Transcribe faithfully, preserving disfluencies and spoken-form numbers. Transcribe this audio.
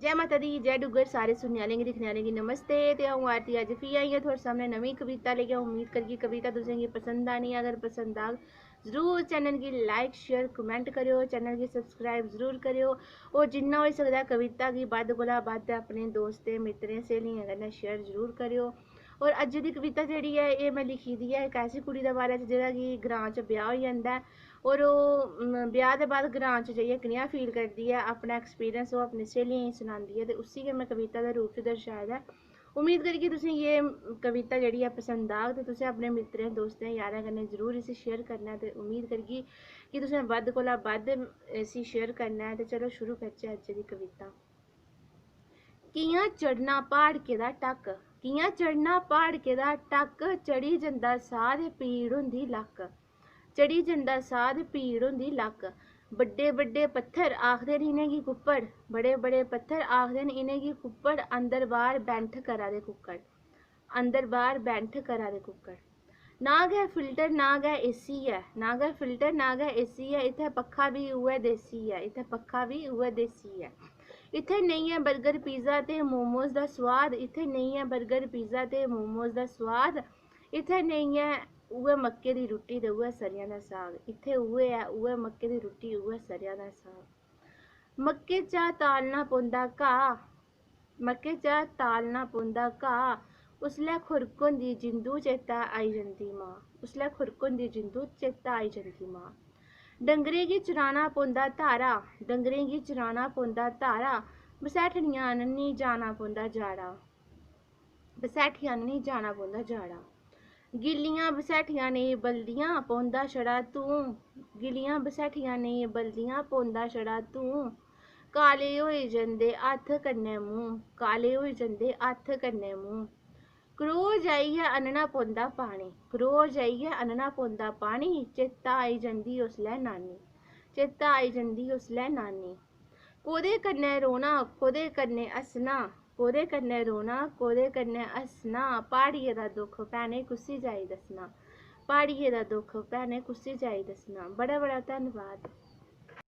जै माता दी, जै डुग्गर, सारे सुनने आह्लें गी, दिक्खने आह्लें गी नमस्ते। ते अ'ऊं आरती अज्ज फ्ही आई आं थुआढ़े सामनै नमीं कविता लेइयै। उम्मीद करगी कविता तुसें गी पसंद आनी। अगर पसंद आग, जरूर चैनल गी like, share, comment करेओ, चैनल गी subscribe जरूर करेओ। होर जिन्ना होई सकदा ऐ, कविता गी बद्ध कोला बद्ध अपने दोस्तें, मित्तरें, स्हेलियें कन्नै share जरूर करेओ। होर अज्जै दी कविता जेह्ड़ी ऐ, एह् में लिखी दी ऐ इक ऐसी कुड़ी दे बारे च जेह्दा कि ग्रांऽ च ब्याह् होई जंदा ऐ। होर ओह्, उम, ब्याह् दे बाद ग्रांऽ च जाइयै कनेहा feel करदी ऐ, अपना experience ओह् अपनी स्हेलियें गी सनांदी ऐ, ते उसी गै में कविता दे रूप च दर्शाए दा ऐ। उम्मीद करगी तुसें गी एह् कविता जेह्ड़ी ऐ पसंद आग, ते तुसें अपने मित्तरें, दोस्तें, यारें कन्नै जरूर इसी share करना ऐ। ते उम्मीद करगी कि तुसें बद्ध कोला बद्ध इसी share करना ऐ। ते चलो, शुरू करचै अज्जै दी कविता। कि'यां चढ़ना प्हाड़के दा ढक्क, कि'यां चढ़ना प्हाड़के दा ढक्क, चढ़ी जंदा साह् ते पीड़ होंदी लक्क, चढ़ी जंदा साह् ते पीड़ होंदी लक्क। बड्डे बड्डे पत्थर आखदे न इ'नेंगी कुप्पड़, बड़े बड़े पत्थर आखदे न इ'नेंगी कुप्पड़, अंदर बाह्र बैंठ करा दे कुक्कड़, अंदर बाह्र बैंठ करा दे कुक्कड़। ना गै filter, ना गै AC ऐ, ना गै filter, ना गै AC ऐ। इत्थै पक्खा बी उ'ऐ देसी ऐ, इत्थै पक्खा बी उ'ऐ देसी ऐ। इत्थै नेईं ऐ burger, pizza ते momos दा सोआद, इत्थै नेईं ऐ burger, pizza ते momos दा सोआद। इत्थै नेईं ऐ उ'ऐ मक्के दी रुट्टी ते उ'ऐ सरेआं दा साग, इत्थै उ'ऐ ऐ, उ'ऐ मक्के दी रुट्टी, उ'ऐ सरेआं दा साग। मक्कें चा तालना पौंदा घाऽ, मक्कें चा तालना पौंदा घाऽ, उसलै खुरक होंदी जिंदू, चेता आई जंदी मां, उसलै खुरक होंदी जिंदू, चेता आई जंदी मां। डंगरें गी चराना पौंदा धारा, डंगरें गी चराना पौंदा धारा, बसैठनियां आह्ननी जाना पौंदा जाड़ा, बसैठी आह्ननी जाना पौंदा जाड़ा। गिल्लियां बसैठियां नेईं बलदियां, पौंदा छड़ा धूं, गिल्लियां बसैठियां नेईं बलदियां, पौंदा छड़ा धूं। काले होई जंदे हत्थ कन्नै मूंह्, काले होई जंदे हत्थ कन्नै मूंह्। क्रोह् जाइयै आह्नना पौंदा पानी, क्रोह् जाइयै आह्नना पौंदा पानी, चेता आई जंदी उसलै नानी, चेता आई जंदी उसलै नानी। कोह्दे कन्नै रोना, कोह्दे कन्नै हस्सना, कोह्दे कन्नै रोना, कोह्दे कन्नै हस्सना, प्हाड़िये दा दुक्ख भैने कुसी जाई दस्सना, प्हाड़िये दा दुक्ख भैने कुसी जाई दस्सना। बड़ा बड़ा धन्नवाद।